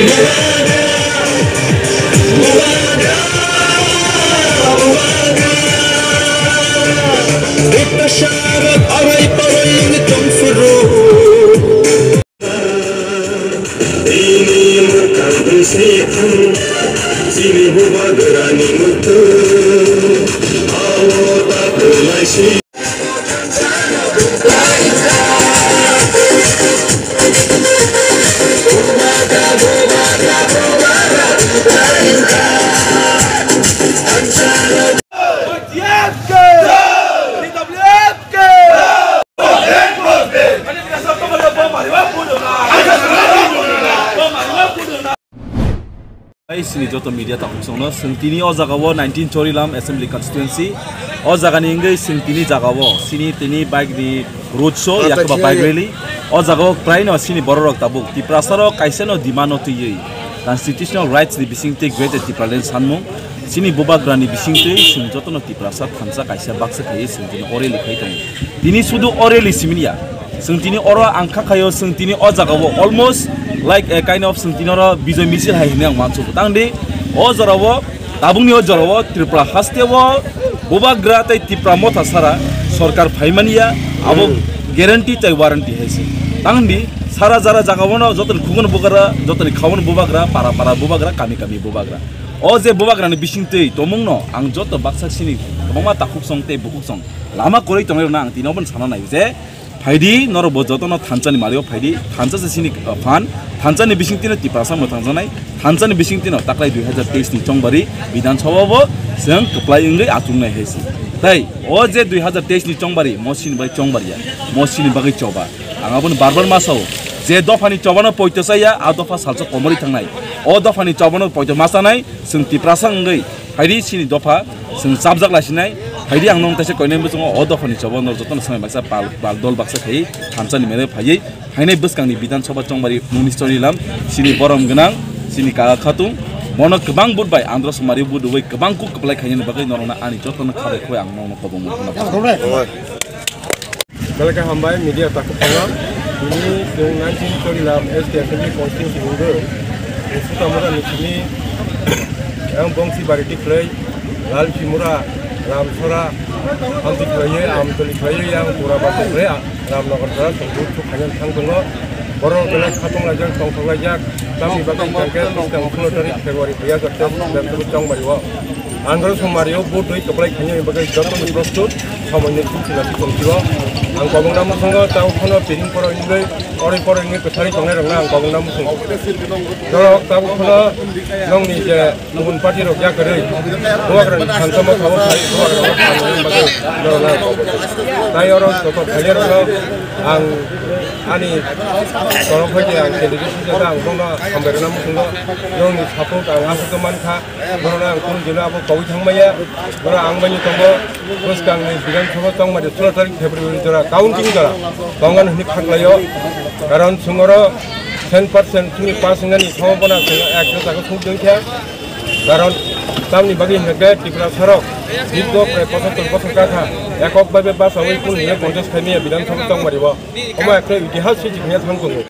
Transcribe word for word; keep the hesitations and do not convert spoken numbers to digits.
Ini mukhang bwswi thang, chini bubagrani mukhang, awo ta kwlaisi. Hai, sini joto media takhuk songno, chwng tini o jaga o nineteen Chorilam Assembly Constituency, o jaga ni wngwi chwng tini jaga o, sini tini bike ni road show, yakba bike rally, o jaga o kwprai no sini borok rok tabuk, Tiprasa rok kaisa no demand no twiwi, constitutional rights ni bising twi Greater Tipraland sanmung, sini bubagra ni bising twi chwng joto no Tiprasa thansa kaisa baksa khaiwi chwng tini o rally khai tongo. Tini sudu o rally simi ya. Chwng tini oro ang kha khaio, chwng tini o jaga o almost like a kind of chwng tini oro Bijoy Misil hai hinwi ang uansukgo. Tang di o jora o, tabukni o jora o Tripura haste o bubagra tei Tipra Motha sara sorkar phaimani ya, abo guarantee tei warranty hai se. Tang di sara jara jaga o no jotoni khukno bubagra, jotoni khaono bubagra, para para bubagra, kami kami bubagra. O je bubagrani bising twi tongmung no ang joto baksa sini kwbangma takhuk song tei bukhuk song lama kwrwi tongnai rokno ang tini obono sana nai je, phaidi norok bo jotono thansa ni mario phaidi, thansa se sini, uh, phan, thansa ni bising tino Tiprasa mwthangjaknai, thansa ni bising tino taklai dui hajar teis ni chongbari Bidhan Sabha bo chwng kwplai wngwi achuknai hai se. Tei o je dui hajar teis ni chongbari mo sini bai chongbari ya, mo sini bagwi choba. Ang abono bar bar ma sao, je dopha ni choba no poito chaya, a dopha salsa komorwi thangnai. O dopha ni choba no poito ma chanai, chwng Tiprasa wngwi phaidi sini dopha, chwng chapjak laisinai, phaidi ang nong taisa koinai bwskango o dophani choba norok jotono swmai baksa pal, pal dol baksa khaiwi thansa ni mene phaiwi phainai bwskangni Bidhan Sabha chongbari Muniswari Lam, sini borom gwnang, sini kaka khatung, bono kwbang vote bai Andhra Somari vote rwui kwbang kuk kwplai khainani bagwi norokno ani jotono khabai khwbai ang nokno kobong mano. Belai khe hambai media takhuk phano. Tini chwng nineteen Chorilam S T Assembly Constituency wngwi Sutamura ni simi yang Bongsi Bari tikhlai, Lal Simura, Ramsora, Amtwi khlaiwi, Amtoli khlaiwi yang Pura Basa khlai, Ramnagar Jora, Songkur, Sukhayan thang tongo. Borok belai khatung laijak, tongthok laijak, tamni bagwi hwnkhe bwskang solo tarik February dui hajar teis, Bemswk chongbario. Andhra Somari o vote rwi kwplai khainani bagwi jotono prostut, somoini sumsila si tongphio. Ang kobongna muchungo tamo phano piring poro wngwi, oroi poro wngwi kwthari tongnai rokno ang kobongna muchungo. Norok tamo phano nongni je kubun party rok yakarwi bubagrani thansa motha o sai bubagrano thangnani bagwi norokno ang kobongo. Tai oro joto phainai rokno ang ani torok hai khe ang candidate swijak ang bono hambai rwna muchungo. Nongni support ang aswk mankha. Borok ang kunu jila abo kogwi thangmaya. Borok ang bai tongo. Bwskangni Bidhan Sabha chongmani solo tarik February jora counting jora tongan hwnwi khaklaio. Karon chwng oro ten percent chwngni pass wngnani thangma bono chwng ek jora jaga suk doi kha. Karon tamni bagwi hwnkhe Tripura sarok dirgo prai pochottor bochor kakha ekok bai bai bachaui kunu hwnwi contest khaimaya Bidhan Sabha chongmani bo. Omo ekta itihas se chiknya thang tongo.